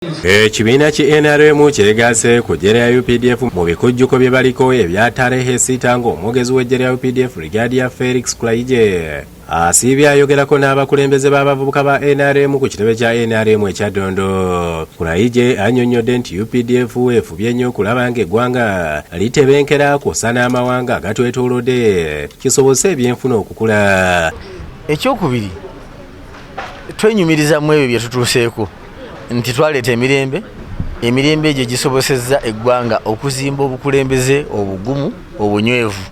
Ekibiina ki NRM kyegasse ku ggye lya UPDF mu bikujjuko bye baliko ebya Tarehe 6, ng'omwogezi w'eggye lya UPDF, Brigadier Felix Kulayigye, asiibye ayogerako n'abakulembeze b'abavubuka ba NRM ku kitebe kya NRM e Kyaddondo. Kulayigye annyonnyodde nti UPDF efubye nnyo okulaba ng'eggwanga litebenkera kw'ossa n'amawanga agatwetoolodde, kisobose ebyenfuna okukula. Ekyokubiri, twenyumiriza mu ebyo bye tutuuseeko nti twaleeta emirembe. Emirembe egyo gisobosezza eggwanga okuzimba obukulembeze obugumu, obunywevu,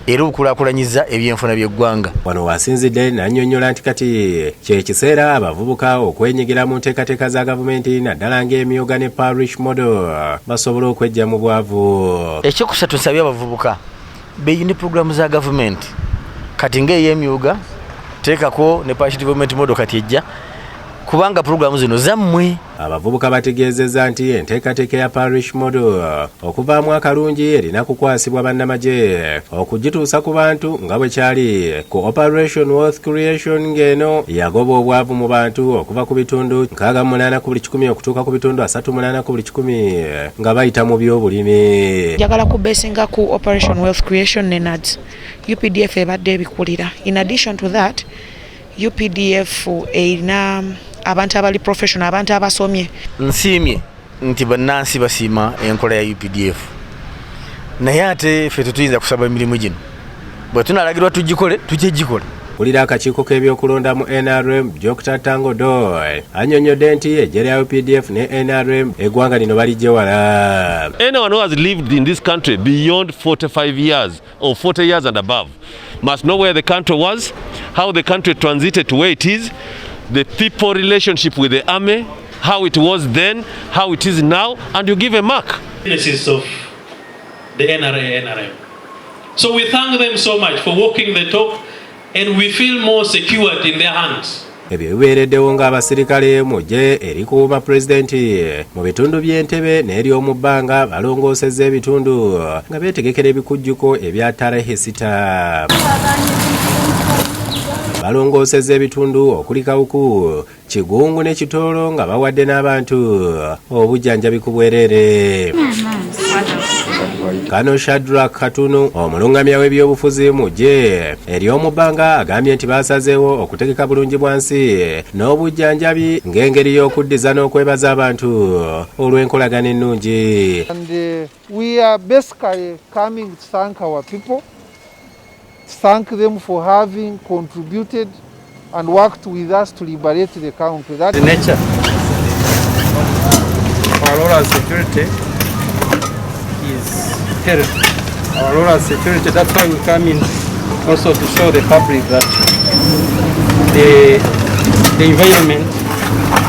era obukulaakulanyiza ebyenfuna by'eggwanga. Wano wasinzidde n'annyonnyola nti kati kye kiseera abavubuka okwenyigira mu nteekateeka za gavumenti, naddala ng'emyooga ne parish model, basobole okweggya mu bwavu. Ekyokusatu, nsabye abavubuka beyune puroguramu za gavumenti kati ng'ey'emyooga, teekako ne parish development model kati ejja, kubanga puroguramu zino zammwe. Abavubuka bategeezezza nti enteekateeka ya parish model okuvaamu akalungi erina kukwasibwa bannamagye okugituusa ku bantu, nga bwe kyali ku Operation Wealth Creation, ng'eno yagoba obwavu mu bantu okuva ku bitundu 68 ku buli 100 okutuuka ku bitundu 38 ku buli 100 nga bayita mu byobulimi. Njagala kubesinga ku Operation Wealth Creation ne NAADS. UPDF ebadde ebikulira. In addition to that, UPDF erina abantu abali professional, abantu abasomye. Nsiimye nti bannansi basiima enkola ya UPDF, naye ate ffe tetuyinza kusaba emirimu gino. Bwe tunalagirwa tugikole, tujje gikola. Kulira akakiiko k'ebyokulonda mu NRM, Dr Tanga Odoi, annyonnyodde nti eggye lya UPDF ne NRM eggwanga lino balijje wala. Anyone who has lived in this country beyond 45 years or 40 years and above must know where the country was, how the country transited to where it is, the people relationship with the army, how it was then, how it is now, and you give a mark. Genesis of the NRA NRM. So we thank them so much for walking the talk, and we feel more secured in their hands. Ebyo bibeereddewo ng'abasirikale mu ggye erikuuma pulezidenti mu bitundu by'Entebe n'ery'omu bbanga balongoosezza ebitundu nga beetegekera ebikujjuko ebya Tarehe 6. Balongoosezza ebitundu okuli Kawuku, Kigungu ne Kitoolo, nga bawadde n'abantu obujjanjabi ku bwereere. Kano Shadrack Katunu, omulungamya w'ebyobufuzi mu ggye ery'omu bbanga, agambye nti basazeewo okutegeka bulungi bwansi n'obujjanjabi ng'engeri y'okuddiza n'okwebaza abantu olw'enkolagana ennungi. And we are basically coming to thank our people, thank them for having contributed and worked with us to liberate the country. That The nature. Our role as security is health. Our role as security, that's why we come in also to show the public that the environment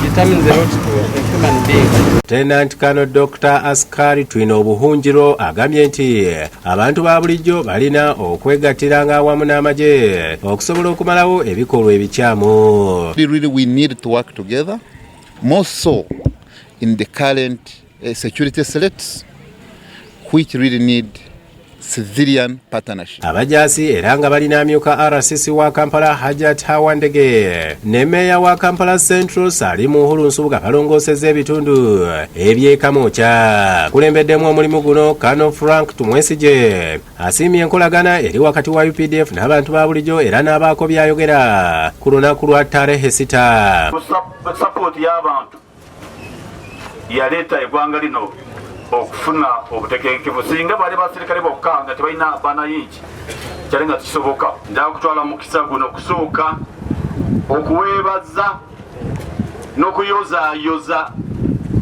determines a lot to a human being. Lieutenant Colonel Dr Askari Twine Obuhungiro agambye nti abantu ba bulijjo balina okwegattiranga awamu n'amagye okusobola okumalawo ebikolwa ebikyamu. Really, we need to work together, more so in the current security threats, which really need civilian partnership. Abajaasi era nga balina amyuka RCC wa Kampala, Hajat Hawa Ndege, ne meeya wa Kampala Central, Salim Uhuru Nsubuga, balongoosezza ebitundu eby'e Kamwokya. Kulembeddemu omulimu guno Kano Frank Tumwesige asiimye enkolagana eri wakati wa UPDF n'abantu ba bulijjo, era n'abaako by'ayogera ku lunaku lwa Tarehe 6. Support y'abantu yaleeta eggwanga lino okufuna obutekenkevu. Singa bali basirikale bokka nga tebalina banayingi, kyali nga tekisoboka. Njagala kutwala mukisa guno okusooka okuweebaza n'okuyozaayoza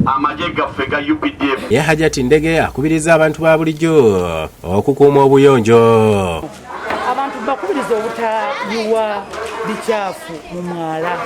amagye gaffe ga UPDF. Ye Hajati Ndege akubiriza abantu ba bulijjo okukuuma obuyonjo. Abantu bakubiriza obutayiwa bikyafu mu mwala.